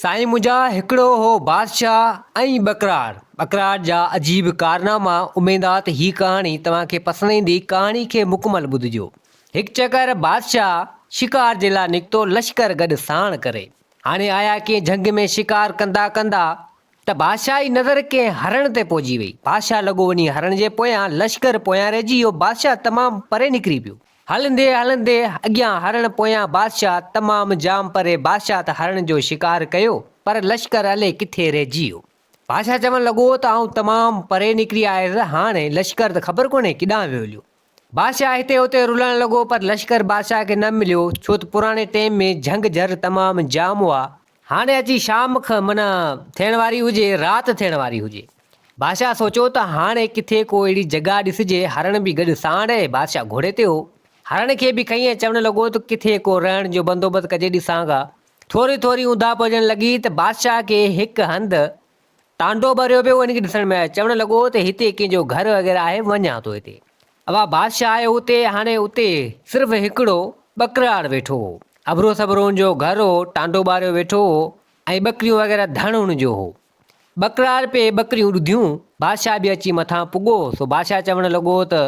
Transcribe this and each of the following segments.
سائين منهنجا هڪڙو هو بادشاهه ۽ ٻڪرار، ٻڪرار جا عجيب ڪارناما، اميد آ ته هي ڪهاڻي توهان کي پسند ايندي، ڪهاڻي کي مڪمل ٻڌجو. هڪ چڪر بادشاهه شڪار جي لاء نڪتو لشڪر گڏ ساڻ ڪري. هاڻي آيا ڪنهن جهنگ ۾ شڪار ڪندا ڪندا ته بادشاهه جي نظر ڪنهن هرڻ تي پئجي وئي. بادشاهه لڳو وڃي هرڻ جي پويان، لشڪر پويان رهجي ويو، بادشاهه تمام پري نڪري پيو. هلندي هلندي اڳيان هرڻ پويان بادشاهه تمام جام پري بادشاهه ته هرڻ جو شڪار ڪيو پر لشڪر الي ڪٿي رهجي ويو. بادشاهه چوڻ لڳو ته آئون تمام پري نڪري آيس هاڻي لشڪر ته خبر ڪونهي ڪيڏانهن ويو هليو. بادشاهه هتي هتي رلڻ لڳو پر لشڪر بادشاهه کي نه مليو ڇو ته پراڻي ٽيم ۾ جهنگ جهر تمام جام هئا. هاڻي اچي شام معنيٰ ٿيڻ واري هجي، رات ٿيڻ واري هجي. بادشاهه سوچيو ته هاڻي ڪٿي ڪو اهڙي جڳهه ڏسجي، هرڻ به گڏ ساڻ رهي، بادشاهه گهوڙي تي هو. هرڻ کي به کنئي ۽ چوڻ لڳو ته ڪٿي ڪو رهڻ جو بندوبست ڪجي ڏسان ڪا. ٿوري ٿوري اونداهه پئجڻ لڳي ته بادشاهه کي هڪ هنڌ ٽانڊو ٻريو پيو هن کي ڏسڻ ۾ آيو. چوڻ لڳو ته هتي ڪنهن جو گهر وغيره آهي، وڃان ٿو هتي. اها بادشاهه آيو اتي، هاڻي اتي صرف هڪڙو ٻڪراڙ ويٺو هو. اڀرو سڀرو هن جو گهر هو، ٽانڊو ٻاريو ويٺو هو ۽ ٻڪريون وغيره ڌڻ هن جو هو. ٻڪراڙ پئي ٻڪريون ڏڌيون، بادشاهه به اچي مٿان پڳو، سو بادشاهه چوڻ لڳو ته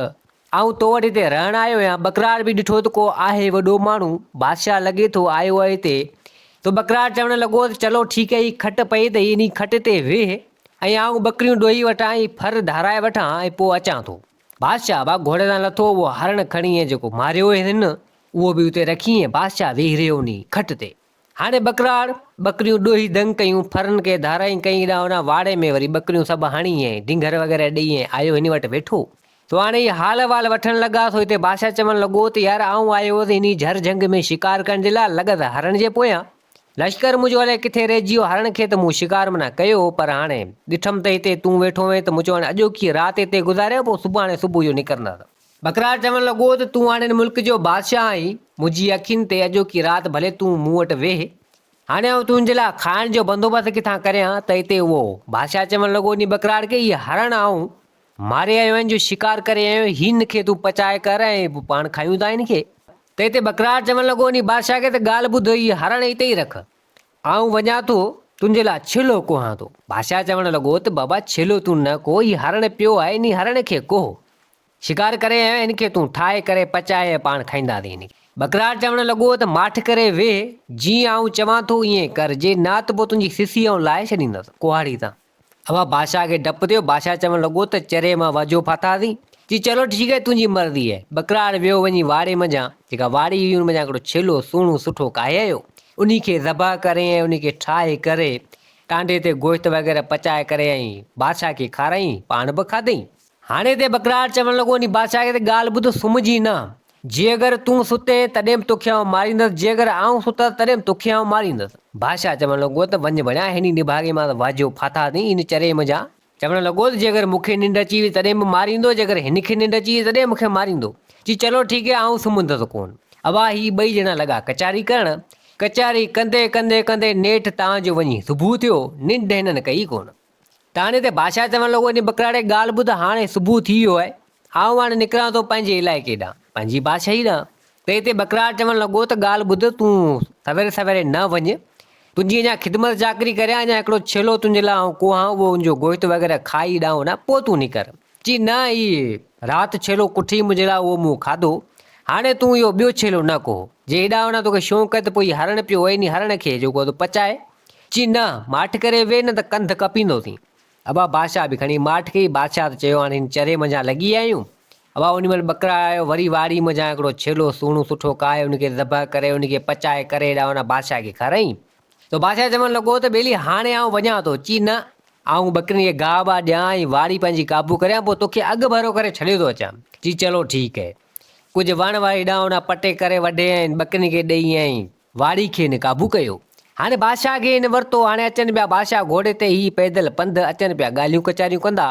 آئون تو وٽ هتي رهڻ آيو آهيان. ٻڪرار به ڏٺو ته ڪو آهي وڏو ماڻهو، بادشاهه لڳي ٿو آيو آهي هتي. سو ٻڪرار چوڻ لڳو ته چلو ٺيڪ آهي هي کٽ پئي اٿئي انهي کٽ تي ويهه ۽ آئون ٻڪريون ڏوهي وٺان ۽ ڦر ڌارائي وٺان ۽ پوء اچان ٿو. بادشاهه به گهوڙي تان لٿو اهو هرڻ کڻي ۽ جيڪو ماريو هيس هن اهو به اتي رکي ۽ بادشاهه ويهي رهيو انهي کٽ تي. هاڻي ٻڪراڙ ٻڪريون ڏوهي دنگ ڪيون، ڦرن کي ڌارائين ڪئين هيڏانهن هوڏانهن واڙي ۾ وري ٻڪريون سڀ هڻي ۽ ڍنگهر وغيره ڏئي ۽ آيو هن وٽ ويٺو. سو هاڻي هي حال احوال وٺڻ لڳا، سو هتي بادشاهه چوڻ لڳو ته يار آئون آيو هوس انهي جهر جهنگ ۾ شڪار ڪرڻ جي لاء، لڳس هرڻ جي پويان. لشڪر منهنجو الائي ڪٿي رهجي ويو، هرڻ کي ته مون شڪار منع ڪيو هو، پر هاڻي ڏٺم ته هتي تون ويٺو هئين ته مون چيو هاڻي اڄوڪي رات هتي گذاريان پوء سڀاڻي صبح جو نڪرندس. ٻڪرار چوڻ لڳو ته تون هاڻي هن ملڪ جو بادشاهه آهين، منهنجي اکين تي اڄوڪي رات ڀلي تون مون وٽ ويهه. هاڻي آئون تنهنجي لاء کائڻ جو بندوبست ڪٿان ڪريان؟ ته اتي اهو بادشاهه چوڻ لڳو انهي ٻڪراڙ کي هي هرڻ آئون ماري آيو آهيان جو شڪار ڪري آيو آهيان، هن کي تون پچائي ڪر ۽ پوء پاڻ کايون ٿا هن کي. ته اتي ٻڪراڙ چوڻ لڳو انهي بادشاهه کي ته ڳالهه ٻڌ هي هرڻ اتي ئي رک، آئون وڃان ٿو تنهنجي لاء ڇيلو ڪوهان ٿو. بادشاهه چوڻ لڳو ته بابا ڇيلو تون نه ڪوهه، هي هرڻ پيو آهي انهي هرڻ کي ڪوهه. شڪار ڪري آيو آهين، هن کي تون ٺاهي ڪري پچائي ۽ پاڻ کائينداسين هن کي. ٻڪرار چوڻ لڳو ته ماٺ ڪري ويهه، جيئن آئون چوان ٿو ائين ڪر، جي نه ته پوء تنهنجي سسي آئون لاهي ڇڏيندس، ڪهاڙي تان. اها بادشاهه کي ڊپ ٿيو، بادشاهه چوڻ لڳو ته چري مان وجهو ڦاٿاسين. چي چلو ٺيڪ آهي تنهنجي مرضي آهي. ٻڪرار ويو وڃي واڙي منجهان، جيڪا واڙي هئي ان منجهان هڪڙو ڇيلو سهڻو سٺو ڪاهي آيو، انهي کي ذبح ڪري ۽ انهي کي ٺاهي ڪري ٽانڊي تي گوشت وغيره پچائي ڪري ۽ بادشاهه کي کارائين، پاڻ به کاڌئين. هاڻي تي ٻڪرار چوڻ لڳو، انهي بادشاهه کي ته ڳالهه ٻڌ سمجهي نه. جي اگر تون ستين تڏهن به توکي آئون ماريندس، جي اگر آئون ستس تڏهن به توکي آئون ماريندس. بادشاهه چوڻ لڳو ته وڃ ڀڻيا، هن نڀاڳي مان ته واجهو ڦاٿاسين، هن چري منجهان. چوڻ لڳو ته جي اگر مون کي ننڊ اچي وئي تڏهن به ماريندو، جي اگر هن کي ننڊ اچي وئي تڏهن مون کي ماريندو. چي چلو ٺيڪ هي آئون سمهندس ڪونه. ابا هي ٻئي ڄڻا لڳا ڪچهري ڪرڻ. ڪچهري ڪندي ڪندي ڪندي نيٺ تان جو وڃي صبح ٿيو، ننڊ هنن ڪئي ڪونه. تاڻي تي بادشاهه چوڻ لڳو، انهي ٻڪراڙي ڳالهه ٻڌ، هاڻي صبح ٿي ويو آهي، آئون هاڻي نڪران ٿو پنهنجي علائقي ڏانهن، پنهنجي بادشاهي ڏانهن. تنهن تي ٻڪراڙ چوڻ لڳو ته ڳالهه ٻڌ، تون سوير سويري نه وڃ، تنهنجي اڃا خدمت چاڪري ڪريان، اڃا هڪڙو ڇيلو تنهنجي لاء آئون ڪوهان، اهو ان جو گوشت وغيره کائي ڏانهن وڃان، پوء تون نڪر. چي، نه، هي رات ڇيلو ڪٺي منهنجي لاء، اهو مون کاڌو، هاڻي تون اهو ٻيو ڇيلو نه ڪوهه. جي هيڏانهن هوڏانهن توکي شونق آهي ته پوء هي هرڻ پيو آهي، انهي هرڻ کي جيڪو آهي سو پچائي. چي نه، ماٺ ڪري ويهه نه ته ڪنڌ ڪپيندوسين. ابا بادشاهه به کڻي ماٺ ڪئي. بادشاهه ته چيو هاڻي هن چري منجهان لڳي آيا آهيون. ابا انهي مهل ٻڪرا آيو، وري واڙي منجهان هڪڙو ڇيلو سهڻو سٺو ڪاهي ان کي ذبح ڪري ان کي پچائي ڪري هيڏانهن هوڏانهن بادشاهه کي کارائين. ته بادشاهه چوڻ لڳو ته ٻيلي هاڻي آئون وڃان ٿو. چي نه، آئون ٻڪرين کي گاهه باهه ڏيان ۽ واڙي پنهنجي قابو ڪريان پوء توکي اڳ ڀرو ڪري ڇڏي ٿو اچان. چي چلو ٺيڪ اهي. ڪجهه وڻ وري هيڏانهن هوڏانهن پٽي ڪري وڍي ۽ ٻڪرين کي ڏئي ۽ واڙي کي هن قابو ڪيو. هاڻي بادشاهه کي هن ورتو. هاڻي اچن پيا بادشاهه گهوڙي تي، هي پيدل پنڌ اچن پيا ڳالهيون ڪچهريون ڪندا.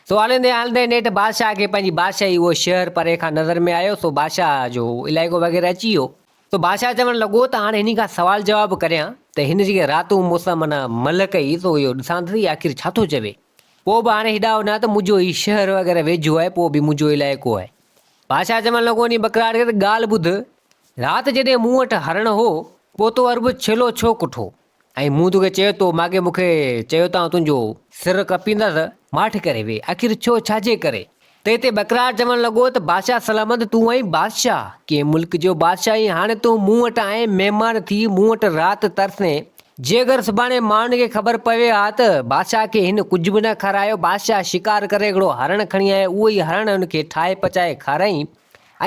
سو هلندي هلندي نيٺ بادشاهه کي پنهنجي بادشاهي اهو شهر پري کان نظر ۾ آيو، سو بادشاهه جو علائقو وغيره اچي ويو. سو بادشاهه چوڻ لڳو ته هاڻي هن کان سوال جواب ڪريان ته هن جيڪي راتون مون سان معنيٰ ملهه ڪئي سو اهو ڏسان ته سهي آخر ڇا ٿو چوي. پوء به هاڻي هيڏانهن هوڏانهن ته منهنجو هي شهر وغيره ويجهو آهي پوء به منهنجو علائقو آهي. بادشاهه چوڻ لڳو انهي ٻڪراڙ کي ته ڳالهه ٻڌ، رات جڏهن مون وٽ هرڻ هو، پوء تو ارب ڇيلو ڇو ڪٺو؟ ۽ مون توکي چيو تو ماڳهين مون کي چيو ته آئون تنهنجو سر ڪپيندس، ماٺ ڪري ويهه، آخر ڇو، ڇا جي ڪري؟ تنهن تي ٻڪرار چوڻ لڳو ته بادشاهه سلامت تون آهين بادشاهه، ڪنهن ملڪ جو بادشاهه آهين، هاڻي تون مون وٽ آئين مهمان ٿي مون وٽ رات ترسين، جيڪر سڀاڻي ماڻهن کي خبر پوي ها ته بادشاهه کي هن ڪجهه به نه کارايو، بادشاهه شڪار ڪري هڪڙو هرڻ کڻي آيو، اهو ئي هرڻ هن کي ٺاهي پچائي کارائين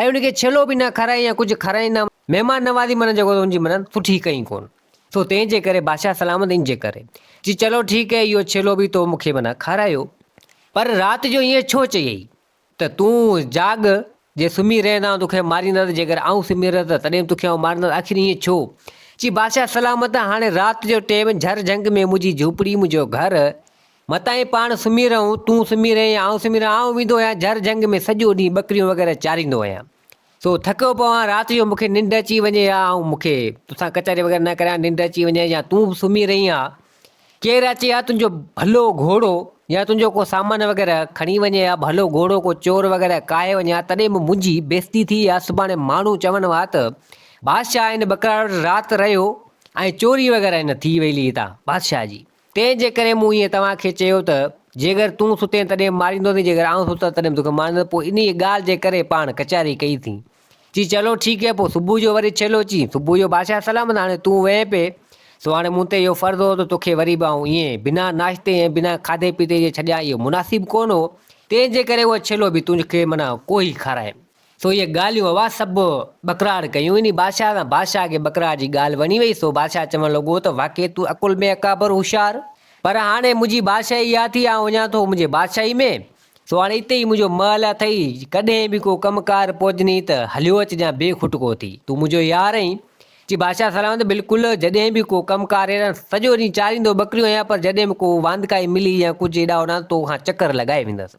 ۽ هن کي ڇيلو به نه کارائين يا ڪجهه کارائين نه، مهمان نوازي معنيٰ جيڪو هن جي معنيٰ سٺي ڪئي ڪونه، سو تنهن جي ڪري بادشاهه سلامت ان جي ڪري چي چلو ٺيڪ هي اهو ڇيلو به تو مون کي معنيٰ کارايو، پر رات جو ائين ڇو چيئي؟ ته تون جاڳ، جي سمهي رهين ته آئون توکي ماريندس، جيڪر آئون سمهي رهيس ته تڏهن به توکي آئون ماريندس، آخر ائين ڇو؟ چي، بادشاهه سلامت، هاڻي رات جو ٽيم، جھر جھنگ ۾ منهنجي جھوپڙي، منهنجو گھر، متان پاڻ سمهي رهون، تون سمهي رهين يا آئون سمهي رهان، آئون ويندو آهيان جھر جھنگ ۾ سڄو ڏينهن ٻڪريون وغيره چاريندو آهيان، سو ٿڪيو پوان، رات جو مون کي ننڊ اچي وڃي ها، آئون مون کي توسان ڪچهري وغيره نه ڪريان، ننڊ اچي وڃي يا تون به سمهي رهين ها، ڪير اچي ها تنهنجو ڀلو گهوڙو يا تنهنجو ڪو سامان وغيره کڻي وڃي ها، ڀلو گهوڙو ڪو چور وغيره ڪاهي وڃي ها، تڏهن به منهنجي بيستي ٿئي ها، سڀاڻي ماڻهو چون ها ته بادشاهه هن ٻڪرار وٽ رات رهيو ۽ چوري وغيره هن ٿي وئي هلي هتان بادشاهه جي، تنهن جي ڪري مون ائين توهان کي چيو ته جيڪر تون ستين تڏهن به ماريندوسين، جيڪر آئون ستس تڏهن به توکي ماريندس، پوء انهيء ڳالهه جي ڪري پاڻ ڪچهري ڪئي ٿي. چي چلو ٺيڪ هي پوء صبح جو وري ڇيلو چي صبح جو بادشاهه سلامت هاڻي تون وئين پئي سو هاڻي مون تي اهو فرض هو ته توکي وري به آئون ائين بنا ناشتي ۽ بنا کاڌي پيتي جي ڇڏيان اهو مناسب ڪونه هو تنهن جي ڪري اهو ڇيلو به تنهنجي معنيٰ ڪوهي کارايم سو اهي ڳالهيون هوا سڀ ٻڪرار ڪيون انهي بادشاهه سان بادشاهه کي ٻڪرار جي ڳالهه وڻي وئي سو بادشاهه چوڻ لڳو ته واقعي تون عقل ۾ اڪابر هوشيار پر هاڻي منهنجي بادشاهي اها ٿي آئون وڃان ٿو منهنجي بادشاهي ۾ سو هاڻي اتي ئي منهنجو محل اٿئي، ڪڏهن به ڪو ڪم ڪار پوجني ته هليو اچجان بي کٽڪو ٿي. تون منهنجو يار آهين. چي بادشاهه سلامت بلڪل، جڏهن به ڪو ڪم ڪار هيڏانهن سڄو ڏينهن چاريندو ٻڪريون آهيان پر جڏهن به ڪو واندڪائي ملي يا ڪجهه هيڏانهن هوڏانهن تو کان چڪر لڳائي ويندس.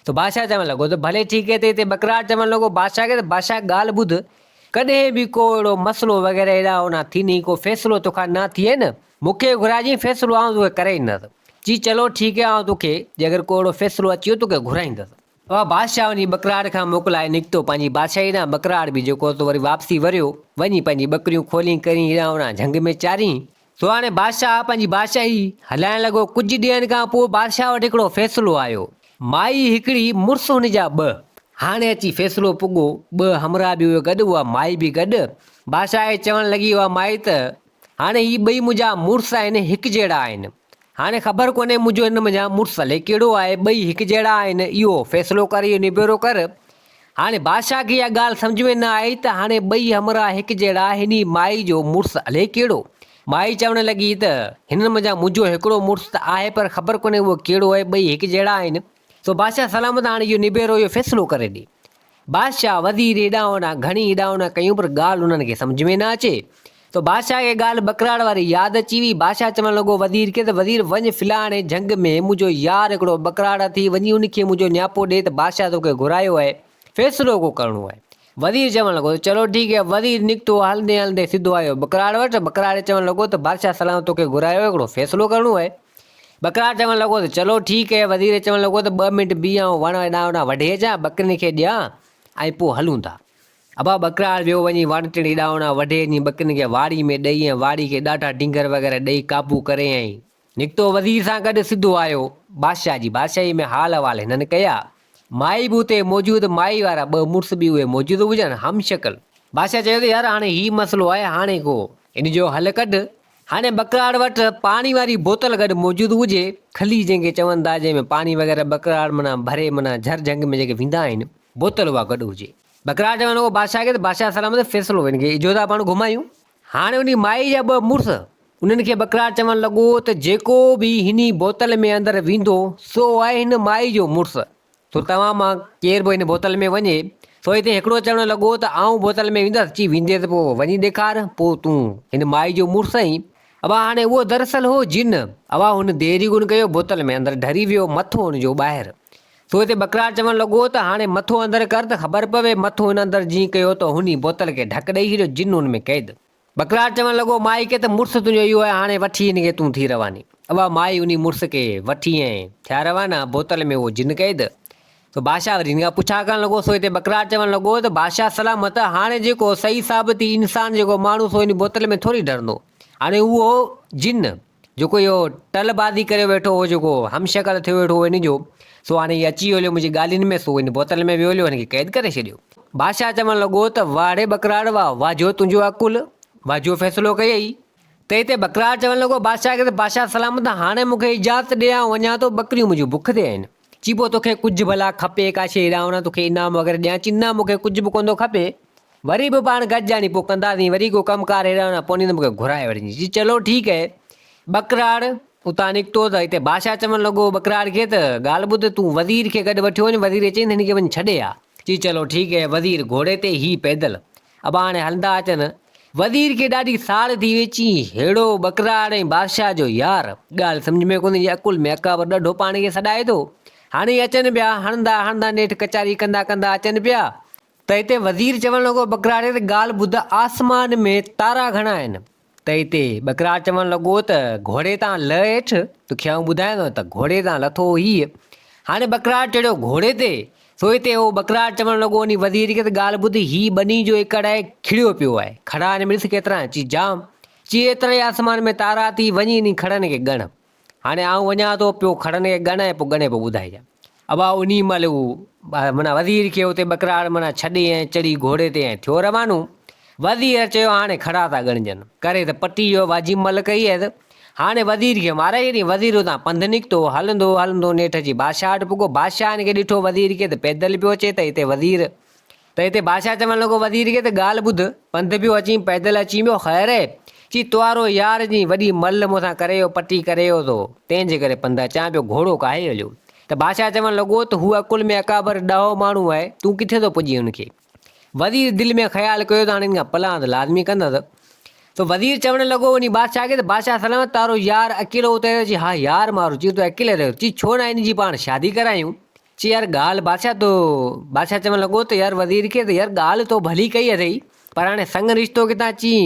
سو بادشاهه چوڻ لڳو ته ڀلي ٺيڪ هي ته هتي ٻڪرار چوڻ لڳو بادشاهه کي ته بادشاهه ڳالهه ٻڌ ڪڏهن به ڪو اهڙو مسئلو وغيره هيڏانهن هوڏانهن ٿيني ڪو فيصلو توکان نه ٿئي نه مون کي گهرائجين فيصلو آئون توکي ڪري ڏيندس. چي چلو ٺيڪ آهي آئون توکي جيڪر ڪو اهڙو فيصلو اچي ويو توکي گهرائيندس. اها بادشاهه وڃي ٻڪراڙ کان موڪلائي نڪتو پنهنجي بادشاهي ڏانهن ٻڪراڙ به جيڪو سو وري واپسي وريو وڃي پنهنجي ٻڪريون کولين ڪرين هيڏانهن هوڏانهن جهنگ ۾ چارين. سو هاڻي بادشاهه پنهنجي بادشاهي هلائڻ لڳو ڪجهه ڏينهن کان پوء بادشاهه وٽ هڪڙو فيصلو آيو. مائي هڪڙي مڙس هن جا ٻه. هاڻي اچي فيصلو پڳو ٻه همراهه به اهي گڏ اها مائي به گڏ. بادشاهه کي چوڻ لڳي اها مائي ته هاڻي هي ٻئي منهنجا مڙس آهن هڪجهڙا آهن. هاڻي خبر ڪونهي منهنجو هن منجهان مڙس الائي ڪهڙو آهي، ٻئي هڪجهڙا آهن، اهو فيصلو ڪر، اهو نبيرو ڪر. هاڻي بادشاهه کي اها ڳالهه سمجهه ۾ نه آئي ته هاڻي ٻئي همراهه هڪجهڙا، هن ئي مائي جو مڙس الائي ڪهڙو. مائي چوڻ لڳي ته هنن منجهان منهنجو هڪڙو مڙس ته آهي پر خبر ڪونهي اهو ڪهڙو آهي، ٻئي هڪجهڙا آهن. سو بادشاهه سلامت هاڻي اهو نبيرو، اهو فيصلو ڪري ڏي. بادشاهه وزير هيڏانهن هوڏانهن گهڻي هيڏانهن هوڏانهن ڪيون پر ڳالهه انهن کي سمجهه ۾ نه اچي. ته بادشاهه کي ڳالهه ٻڪراڙ واري ياد اچي وئي. بادشاهه چوڻ لڳو وزير کي ته وزير وڃ فلاڻي جهنگ ۾ منهنجو يار هڪڙو ٻڪراڙ اٿئي وڃي ان کي منهنجو نياپو ڏي ته بادشاهه توکي گهرايو آهي فيصلو ڪو ڪرڻو آهي. وزير چوڻ لڳو ته چلو ٺيڪ آهي. وزير نڪتو هلندي هلندي سڌو آيو ٻڪراڙ وٽ. ٻڪراڙ چوڻ لڳو ته بادشاهه سلامت توکي گهرايو آهي هڪڙو فيصلو ڪرڻو آهي. ٻڪرار چوڻ لڳو ته چلو ٺيڪ هي. وزير چوڻ لڳو ته ٻه منٽ بيهه آئون وڻ هيڏانهن هوڏانهن وڍي اچان، ٻڪرين کي ڏيان ۽ پوء هلون ٿا. ابا ٻڪرار ويو وڃي وڻ ٽڻ هيڏانهن هوڏانهن وڍي اچي ٻڪرين کي واڙي ۾ ڏئي ۽ واڙي کي ڏاڍا ڊينگهر وغيره ڏئي قابو ڪري ۽ نڪتو وزير سان گڏ سڌو آيو بادشاهه جي بادشاهي ۾ حال احوال هنن ڪيا. مائي به اتي موجود مائي وارا ٻه مڙس به اهي موجود هجن هم شڪل. بادشاهه چيو ته يار هاڻي هي مسئلو آهي هاڻي ڪو ان جو حل ڪڍ. هاڻي ٻڪراڙ وٽ پاڻي واري بوتل گڏ موجود هجي، کلي جنهن کي چون ٿا، جنهن ۾ پاڻي وغيره ٻڪراڙ معنيٰ ڀري معنيٰ جھر جھنگ ۾ جيڪي ويندا آهن، بوتل اها گڏ هجي. ٻڪراڙ چوڻ لڳو بادشاهه کي ته بادشاهه سلامت فيصلو هن کي اجهو ٿا پاڻ گهمايون. هاڻي انهي مائي جا ٻه مڙس، انهن کي ٻڪراڙ چوڻ لڳو ته جيڪو به هني بوتل ۾ اندر ويندو، سو آهي هن مائي جو مڙس. سو توهان مان ڪير به هن بوتل ۾ وڃي. سو هتي هڪڙو چوڻ لڳو ته آئون بوتل ۾ ويندس. چي ويندين ته پوء وڃي ڏيکار، پوء تون هن مائي جو مڙس آهين. ابا هاڻي اهو دراصل هو جن. ابا هن دير ئي ڪونه ڪيو، بوتل ۾ اندر ڍري ويو، مٿو هن جو ٻاهر. سو هتي ٻڪرار چوڻ لڳو ته هاڻي مٿو اندر ڪر ته خبر پوي. مٿو هن اندر جيئن ڪيو ته هن ئي بوتل کي ڍڪ ڏئي ڇڏيو، جن هن ۾ قيد. ٻڪرار چوڻ لڳو، مائي کي ته مڙس تنهنجو اهو آهي، هاڻي وٺي هن کي تون ٿي رواني. اها مائي انهي مڙس کي وٺي ۽ ٿيا روانا، بوتل ۾ اهو جن قيد. سو بادشاهه وري هن کان پڇا ڪرڻ لڳو، سو هتي ٻڪرار چوڻ لڳو ته بادشاهه سلامت، هاڻي جيڪو صحيح ثابت هي انسان جيڪو ماڻهو سو انهي بوتل ۾ ٿوري ڍرندو. هاڻي اهو جن جيڪو اهو ٽل بازي ڪريو ويٺو هو جيڪو هم شڪل ٿيو ويٺو هو ان جو سو هاڻي هي اچي ويو هليو منهنجي ڳالهين ۾ سو ان بوتل ۾ ويو هليو هن کي قيد ڪري ڇڏيو. بادشاهه چوڻ لڳو ته واهه ڙي ٻڪراڙ واهه واهه جو تنهنجو عقل واهه جو فيصلو ڪيئي. ته هتي ٻڪراڙ چوڻ لڳو بادشاهه کي ته بادشاهه سلامت هاڻي مون کي اجازت ڏي آئون وڃان ٿو ٻڪريون منهنجون بک تي آهن. چي پوء توکي ڪجهه ڀلا کپي ڪا شيء هيڏانهن هوڏانهن توکي انعام وغيره ڏيان چي نه مون کي ڪجهه به ڪونه ٿو کپي. وري به پاڻ گڏجاڻي پوء ڪنداسين، وري ڪو ڪم ڪار هيڏانهن هوڏانهن پوندي ته مون کي گهرائي وٺجين. چي چلو ٺيڪ اهي. ٻڪراڙ اتان نڪتو ته هتي بادشاهه چوڻ لڳو ٻڪراڙ کي ته ڳالهه ٻڌ تون وزير کي گڏ وٺيو وڃ، وزير چيائين ته هن کي وڃ ڇڏي آ. چي چلو ٺيڪ اهي. وزير گهوڙي تي هي پيدل. ابا هاڻي هلندا اچن. وزير کي ڏاڍي ساڙ ٿي وئي چي ههڙو ٻڪراڙ ۽ بادشاهه جو يار. ڳالهه سمجهه ۾ ڪونه ايندي عقل ۾ اڪابر ڏاڍو پاڻ کي سڏائي ٿو. هاڻي اچن پيا هڻندا هڻندا نيٺ ڪچهري ڪندا ڪندا اچن پيا. ته هتي وزير چوڻ لڳو، ٻڪراڙي ته ڳالهه ٻڌ، آسمان ۾ تارا گهڻا آهن؟ ته هتي ٻڪراڙ چوڻ لڳو ته گهوڙي تان لهه هيٺ، توکي آئون ٻڌايان ٿو ته گهوڙي تان لٿو هيء. هاڻي ٻڪراڙ چڙهيو گهوڙي تي، سو هتي هو ٻڪراڙ چوڻ لڳو انهي وزير کي ته ڳالهه ٻڌ، هي ٻني جو ايڪڙ آهي، کڙيو پيو آهي، کڙا هن ۾ ڏس ڪيترا آهن؟ چي جام. چي ايترا ئي آسمان ۾ تارا اٿئي، وڃي انهي کڙن کي ڳڻ. هاڻي آئون وڃان ٿو پيو کڙن کي ڳڻ ۽ پوء ڳڻي پوء ٻڌائجان. ابا انهي مهل هو معنيٰ وزير کي اتي ٻڪراڙ معنيٰ ڇڏي ۽ چڙهي گهوڙي تي ۽ ٿيو روانو. وزير چيو هاڻي کڙا ٿا ڳڻجن. ڪري ته پٽي ويو واجي مل ڪئي هيس. هاڻي وزير کي مارائي ڇڏيائين. وزير اتان پنڌ نڪتو. هلندو هلندو نيٺ اچي بادشاهه وٽ پڳو. بادشاهه هن کي ڏٺو وزير کي ته پيدل پيو اچي ته هتي وزير ته هتي بادشاهه چوڻ لڳو وزير کي ته ڳالهه ٻڌ، پنڌ پيو اچين، پيدل اچين پيو، خير اهي؟ چي توارو يار جي وڏي ملهه مون سان ڪري ويو، پٽي ڪري ويو ٿو، تنهن جي ڪري پنڌ اچان پيو، گهوڙو ڪاهي هليو. ته بادشاهه چوڻ لڳو ته هو عقل ۾ اڪابر ڏاهو ماڻهو آهي، تون ڪٿي ٿو پڄين هن کي؟ وزير دل ۾ خيال ڪيو ته هاڻي هن کان پلان ته لازمي ڪندس. سو وزير چوڻ لڳو وڃي بادشاهه کي ته بادشاهه سلامت تارو يار اڪيلو اتي رهيو؟ چي ها يار مارو، چي اتي اڪيلي رهيو، چي ڇو نه هن جي پاڻ شادي ڪرايون؟ چي يار ڳالهه بادشاهه تو بادشاهه چوڻ لڳو ته يار وزير کي ته يار ڳالهه تو ڀلي ڪئي اٿئي پر هاڻي سڱ رشتو ڪٿان چي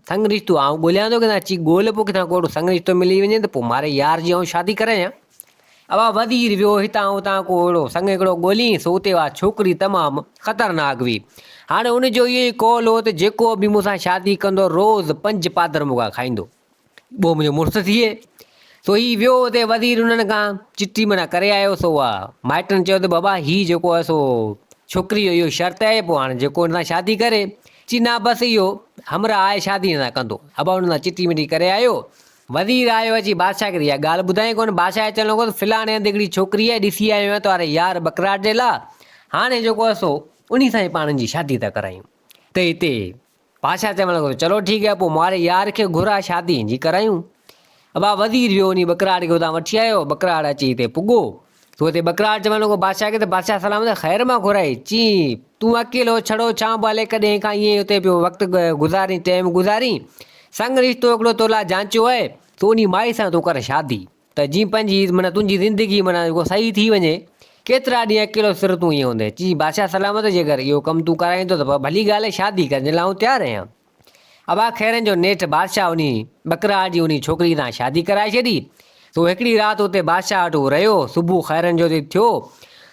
سڱ رشتو آئون ڳوليان ٿو ڪٿان چي ڳول پوء ڪٿان ڪو سڱ رشتو ملي وڃي ته پوء ماري يار جي آئون شادي ڪرايان ابا وزير ويو هتان هتان ڪو اهڙو سڱ هڪڙو ڳولي سو اتي اها ڇوڪري تمام خطرناڪ هئي هاڻي ان جو اهو ئي قول هو ته جيڪو به مون سان شادي ڪندو روز پنج پادر مون کان کائيندو ٻو منهنجو مڙس ٿئي. سو هي ويو اتي وزير انهن کان چٺي معنيٰ ڪري آيو سو اها مائٽن چيو ته بابا هي جيڪو آهي سو ڇوڪري جو اهو شرط آهي پوء هاڻي جيڪو هن سان شادي ڪري چي نه بس اهو همراهه آهي شادي هن سان ڪندو ابا انهن سان چٺي مٺي ڪري آيو وزير آيو اچي بادشاهه کي اها ڳالهه ٻڌائين ڪونه بادشاهه چوڻ لڳو ته فلاڻي هنڌ هڪڙي ڇوڪري آهي ڏسي آيو آهيان توهاري يار ٻڪراٽ جي لاء هاڻي جيڪو آهي سو انهي سان ئي پاڻ جي شادي ٿا ڪرايون ته هتي بادشاهه چوڻ لڳو، چلو ٺيڪ آهي، پوء ماري يار کي گهراء شادي هن جي ڪرايون. ابا وزير ويو وڃي ٻڪراڙ کي اتان وٺي آيو. ٻڪراڙ اچي هتي پڳو. سو هتي ٻڪراڙ چوڻ لڳو بادشاهه کي ته بادشاهه سلامت خير مان گهرائي. چي، تون اڪيلو ڇڙو ڇانڀ هلي ڪڏهن کان ائين اتي پيو وقت گذارين ٽيم گذارين. سڱ رشتو هڪڙو تو لاء جانچيو آهي، سو انهي مائي سان تون ڪر شادي. ته جيئن پنهنجي معنيٰ تنهنجي زندگي معنيٰ جيڪو صحيح ٿي وڃي. ڪيترا ڏينهن اڪيلو سر تون ائين هوندين. چي، بادشاهه سلامت جيڪر اهو ڪم تون ڪرائين ٿو ته پوء ڀلي ڳالهه آهي شادي ڪرڻ جي لاء آئون تيار آهيان. ابا خيرن جو نيٺ بادشاهه انهي ٻڪراڙ جي انهي ڇوڪري سان شادي ڪرائي ڇڏي. سو هڪڙي رات اتي بادشاهه وٽ هو رهيو. صبح خيرن جو ٿي ٿيو.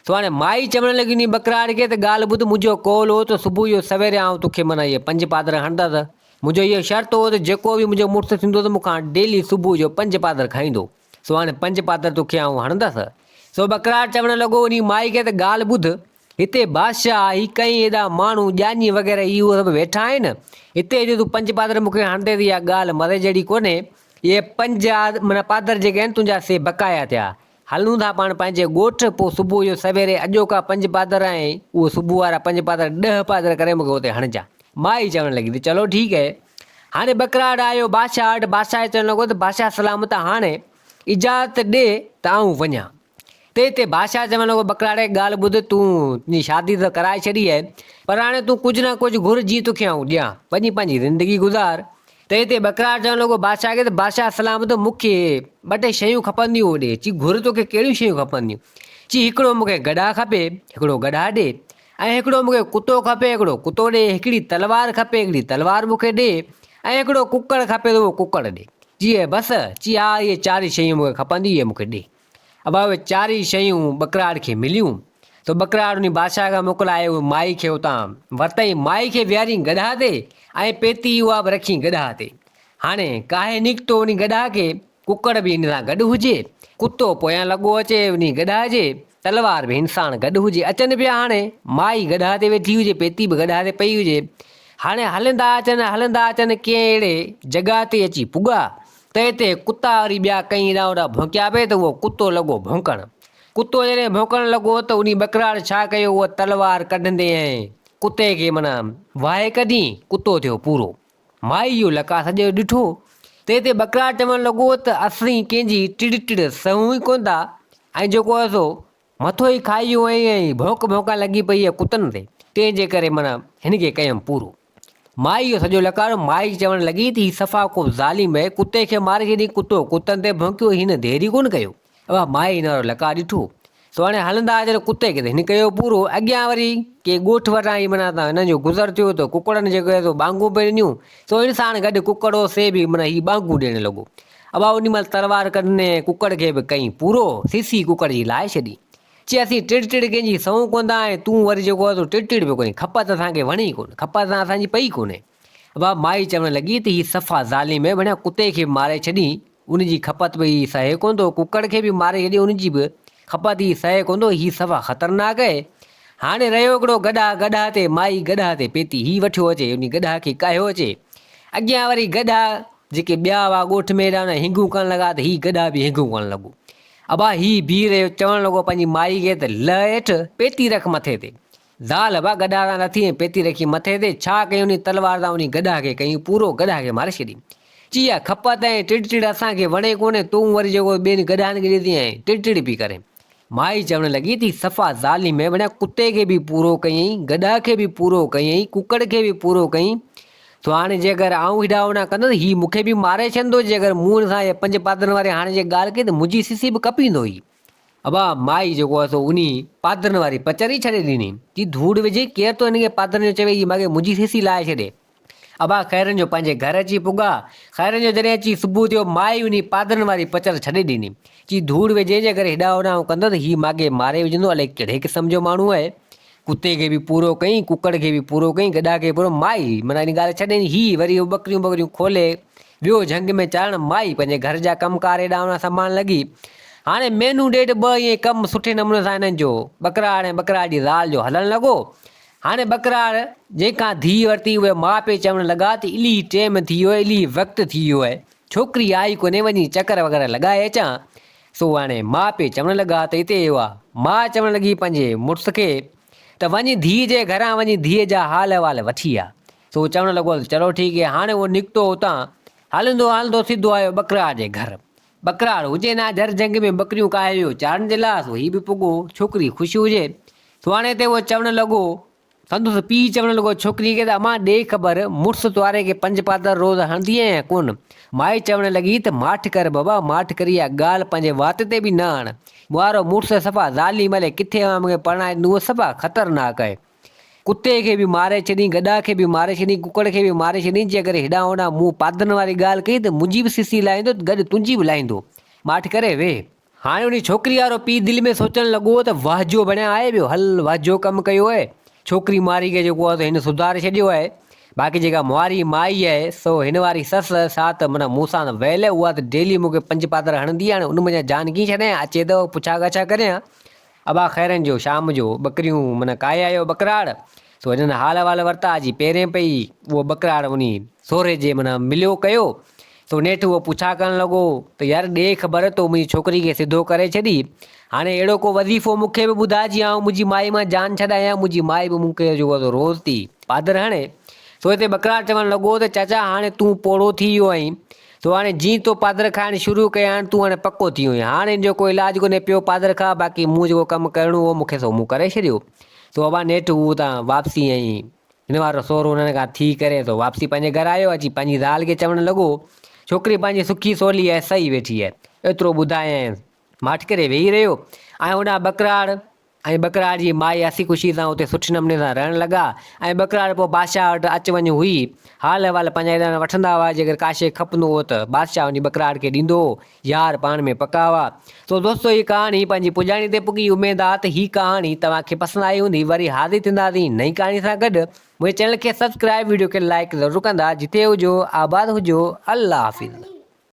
سو هاڻي مائي چوڻ لڳي انهي ٻڪراڙ کي ته ڳالهه ٻڌ منهنجو قول هو ته صبح جو سويري آئون توکي معنيٰ اهي پنج پادر هڻندس. منهنجو اهو شرط هو ته جيڪو به منهنجو مڙس ٿيندو ته مون کان ڊيلي صبح جو پنج پادر کائيندو. سو هاڻي پنج پادر توکي آئون هڻندس. سو ٻڪراڙ چوڻ لڳو انهي مائي کي ته ڳالهه ٻڌ، هتي بادشاهه، هي ڪئين ايڏا ماڻهو، ڄاڃي وغيره هي اهو سڀ ويٺا آهن. هتي جو تون پنج پادر مون کي هڻندين ته اها ڳالهه مزي جهڙي ڪونهي. اهي پنج معنيٰ پادر جيڪي آهن تنهنجا سي بقايا ٿيا. هلون ٿا پاڻ پنهنجي ڳوٺ، پوء صبح جو سويري اڄوڪا پنج پادر ۽ اهو صبح وارا پنج پادر ڏهه پادر ڪري مون کي اتي هڻجان. مائي چوڻ لڳي ته چلو ٺيڪ هي. هاڻي ٻڪراڙ آيو بادشاهه وٽ، بادشاهه چوڻ لڳو ته بادشاهه سلامت هاڻي اجازت ڏي ته آئون وڃان. تنهن تي بادشاهه چوڻ لڳو ٻڪراڙ هڪ ڳالهه ٻڌ تون تنهنجي شادي ته ڪرائي ڇڏي آهي پر هاڻي تون ڪجهه نه ڪجهه گهر جيئن توکي آئون ڏيان، وڃي پنهنجي زندگي گذار. تنهن تي ٻڪراڙ چوڻ لڳو بادشاهه کي ته بادشاهه سلامت مون کي ٻه ٽي شيون کپنديون هو ڏي. چي گهر توکي ڪهڙيون شيون کپنديون؟ چي هڪڙو مون کي گڏهه کپي، هڪڙو گڏهه ڏي. ۽ هڪڙو مون کي ڪتو کپي، هڪڙو ڪتو ڏي. هڪڙي تلوار کپي، هڪڙي تلوار مون کي ڏي. ۽ هڪڙو ڪڪڙ کپي ته اهو ڪڪڙ ڏي. چي بس؟ چي ها اهي چار ئي شيون مون کي کپنديون اهي مون کي ڏي. ابا اهي چار ئي شيون ٻڪراڙ کي مليون. سو ٻڪراڙ انهي بادشاهه کان موڪلائي اهي مائي کي اتان ورتائين. مائي کي ويهارين گڏهه تي ۽ پيتي اها به رکين گڏهه تي. هاڻي ڪاهي نڪتو انهي گڏاهه کي، ڪڪڙ به هن سان گڏ هجي، ڪتو پويان لڳو اچي انهي گڏاهه جي، تلوار به هن ساڻ گڏ هجي، اچن پيا هاڻي مائي گڏاهه تي ويٺي هجي، پيتي به گڏاهه تي پئي هجي. هاڻي هلندا اچن، هلندا اچن ڪنهن اهڙي جڳهه تي اچي پڳا، ته اتي ڪتا وري ٻيا ڪئين هيڏانهن هوڏانهن ڀونڪيا پئي ته اهو ڪتو لڳو ڀونڪڻ. ڪتو جڏهن ڀونڪڻ لڳو ته انهي ٻڪراڙ ڇا ڪيو اها تلوار ڪڍندي ۽ ڪتي کي معنيٰ واهي ڪڍي، ڪتو ٿيو پورو. مائي اهو لقاء سڄو ڏٺو ته اتي ٻڪراڙ چوڻ لڳو ته اسين ڪنهن جي ٽڙ ٽڙ سهون ئي ڪونه ٿا ۽ جيڪو آهي سو مٿو ئي کائي ويو ۽ ۽ ڀونڪ ڀونڪان لڳي پئي آهي ڪتن تي، تنهن جي ڪري معنيٰ هن کي ڪيم پورو. مائي اهو سڄو لقاء ڏٺو، مائي چوڻ لڳي ته هي صفا ڪو ظالم آهي، ڪتي کي ماري ڇڏيائين، ڪتو ڪتن تي ڀونڪيو، هن دير ئي ڪونه ڪيو. اها مائي هن وارو لقاء ڏٺو. سو هاڻي هلندا جڏهن ڪتي کي ته هن ڪيو پورو. اڳيان وري ڪنهن ڳوٺ وٽان ئي معنيٰ ته هنن جو گذر ٿيو ته ڪڪڙن جيڪو آهي سو ٻانگون پئي ڏنيون. سو هن ساڻ گڏ ڪڪڙ هو سي به معنيٰ هي ٻانگون ڏيڻ لڳو. ابا انهي مهل تلوار ڪڍندي ۽ ڪڪڙ کي به ڪئين پورو. سيسي ڪڪڙ جي لاهي ڇڏي. چي اسين ٽڙ ٽڙ ڪنهن جي سئون ڪونه ٿا ۽ تون وري جيڪو آهي سو ٽڙ ٽڙ پيو ڪرين. کپت اسان کي وڻي ئي ڪونه. کپت اسان جي پئي ڪونهي. ابا مائي چوڻ لڳي ته هي صفا ظالم آهي، ڀڻيا ڪتي کي به ماري ڇڏين، ان جي کپت به هي سهي ڪونه ٿو، ڪڪڙ کي به ماري ڇڏين ان جي به کپت هي سهي ڪونه ٿو، هي صفا خطرناڪ آهي. هاڻي رهيو هڪڙو گڏهه، گڏهه تي مائي گڏهه تي پيتي، هي وٺيو اچي، انهي گڏهه کي ڪاهيو اچي. اڳيان وري گڏهه جيڪي ٻيا هئا ڳوٺ ۾ هيڏانهن هوڏانهن هينگون ڪرڻ لڳا ته هي گڏهه به هينگون ڪرڻ لڳو. ابا هي بيهي رهيو، چوڻ لڳو پنهنجي مائي کي ته لهه هيٺ، پيتي رک مٿي تي. زال به گڏهه تان لٿي ۽ پيتي رکي مٿي تي، ڇا ڪيائين انهي تلوار تان انهي گڏهه کي ڪيائين پورو، گڏهه کي ماري ڇڏي. چي اها کپت ۽ ٽڙ ٽڙ اسان کي وڻي ڪونهي، تون وري جيڪو ٻين گڏهن کي ڏيندين ۽ ٽڙ ٽڙ پئي ڪرين. مائي چوڻ لڳي ته هي صفا ظالم آهي، بڻيا ڪتي کي به پورو ڪيائين، گڏهه کي به پورو ڪيائين، ڪڪڙ کي به پورو ڪيائين، سو هاڻي جيڪر آئون هيڏانهن هوڏانهن ڪندس، هي مون کي به ماري ڇڏندو، جيڪر مون هن سان اها پنج پادرن واري هاڻي جي ڳالهه ڪئي ته منهنجي سسي به ڪپيندو هي. ابا مائي جيڪو آهي سو انهي پادرن واري پچر ئي ڇڏي ڏني. چي ڌوڙ وجهي ڪير ٿو هن کي پادرن جو چوي هي ماڳهين منهنجي سيسي لاهي ڇڏي. ابا خيرن جو پنهنجي گهر اچي پڳا. خيرن جو جڏهن اچي صبح ٿيو مائي انهي پادرن واري پچر ڇڏي ڏني. چي ڌوڙ وجهي جيڪر هيڏانهن هوڏانهن ڪندس هي ماڳهين ماري وجهندو الائي ڪهڙي قسم جو ماڻهو آهي. ڪتي کي به پورو ڪيائين ڪڪڙ کي به پورو ڪيائين گڏهه کي به پورو مائي معنيٰ انهي ڳالهه ڇڏي ڏني. هي وري اهي ٻڪريون ٻڪريون کولي ويو جهنگ ۾ چارڻ. مائي پنهنجي گهر جا ڪم ڪار هيڏانهن هوڏانهن سنڀالڻ لڳي. هاڻي مهينو ڏيڍ ٻه ائين ڪم سٺي نموني سان هنن جو ٻڪراڙ ۽ ٻڪراڙ جي زال جو هلڻ لڳو. هاڻي ٻڪراڙ جنهن کان ڌيء ورتي اهي ماء پيء چوڻ لڳا ته الهي ٽيم ٿي ويو آهي الهي وقت ٿي ويو آهي ڇوڪري آئي ڪونهي وڃي چڪر وغيره لڳائي اچان. سو هاڻي ماء پيء چوڻ لڳا ته اتي اها ماء چوڻ لڳي پنهنجي مڙس کي ته وڃ ڌيء جي گهران وڃي ڌيء جا حال احوال وٺي آ. سو چوڻ لڳو ته چلو ٺيڪ هي. هاڻي اهو نڪتو اتان هلندو هلندو سڌو آيو ٻڪراڙ جي گهر. ٻڪراڙ هجي نه جر جهنگ ۾ ٻڪريون ڪاهي ويو چارڻ جي لاء سو هي به پڳو ڇوڪري خوش هجي. سو هاڻي اتي اهو چوڻ لڳو. سندس پيء چوڻ لڳو ڇوڪريء کي ته امان ڏي خبر مڙس تواري کي پنج پادر روز هڻندي آهين يا ڪونه؟ مائي چوڻ لڳي ته ماٺ ڪر بابا ماٺ ڪر اها ڳالهه پنهنجي وات تي به نه آڻ. مئارو مڙس صفا ظالم الائي ڪٿي اوهان مون کي پرڻائي ڏنو صفا خطرناڪ آهي. ڪتي کي به ماري ڇڏين گڏهه کي به ماري ڇڏين ڪڪڙ کي به ماري ڇڏين جي اگر هيڏانهن هوڏانهن مون پادرن واري ڳالهه ڪئي ته منهنجي به سسي لاهيندو ته گڏ تنهنجي به لاهيندو. ماٺ ڪري ويهه. هاڻي انهي ڇوڪري وارو پيء دل ۾ سوچڻ لڳو ته واهه جو بڻيا آهي ٻيو هل واهه جو ڪم ڪيو آهي ڇوڪري ماري کي جيڪو آهي سو هن سڌاري ڇڏيو آهي باقي جيڪا مواري مائي آهي سو هن واري سس سا ته معنيٰ مون سان ويل آهي اها ته ڊيلي مون کي پنج پادر هڻندي آهي هاڻي ان منجهان جان ڪيئن ڇڏايان اچي ته پڇا ڳاڇا ڪريان ابا خيرن جو شام جو ٻڪريون معنيٰ ڪاهي آيو ٻڪراڙ سو هنن حال احوال ورتا جي پيرين پئي اهو ٻڪراڙ انهي سورهيه جي معنيٰ مليو ڪيو سو نيٺ اهو پڇا ڪرڻ لڳو ته يار ڏي خبر تو منهنجي ڇوڪري کي سڌو ڪري ڇڏي، هاڻي اهڙو ڪو وظيفو مون کي به ٻڌاء جيئن آئون منهنجي مائي مان جان ڇڏايان، منهنجي مائي به مون کي جو آهي سو روز ٿي پادر هڻي. سو هتي ٻڪرار چوڻ لڳو ته چاچا هاڻي تون پوڙهو ٿي ويو آهين، سو هاڻي جيئن تو پادر کائڻ شروع ڪيا آهن تون هاڻي پڪو ٿي ويو آهين، هاڻي ان جو ڪو علاج ڪونهي پيو پادر کاء، باقي مون جيڪو ڪم ڪرڻو هو مون کي سو مون ڪري ڇڏيو. سو ابا نيٺ هو اتان واپسي ۽ هن وارو سورو انهن کان ٿي ڪري سو واپسي پنهنجي گهر آيو. اچي پنهنجي زال کي چوڻ لڳو، ڇوڪري پنهنجي سکي سولي ۽ سهي ويٺي آهي. ايترو ٻڌايائينس، ماٺ ڪري ويهي رهيو ۽ هوڏانهن ٻڪراڙ ۽ ٻڪرار جي مائي هسي خوشي سان اتي سٺي نموني سان رهڻ لڳا ۽ ٻڪرار پوء بادشاهه وٽ اچ وڃ هئي. حال احوال پنهنجا ايڏانهن وٺندا هئا، جيڪر ڪا شيء کپندو هو ته بادشاهه وڃي ٻڪرار کي ڏيندو هو. يار پاڻ ۾ پڪا هئا. سو دوستو هي ڪهاڻي پنهنجي پڄاڻي تي پڳي اميد آ ته هي ڪهاڻي توهان کي پسند آئي هوندي وري حاضر ٿينداسين نئين ڪهاڻي سان گڏ منهنجي چينل کي سبسڪرائب وڊيو کي لائيڪ ضرور ڪندا جتي هجو آباد هجو الله حافظ.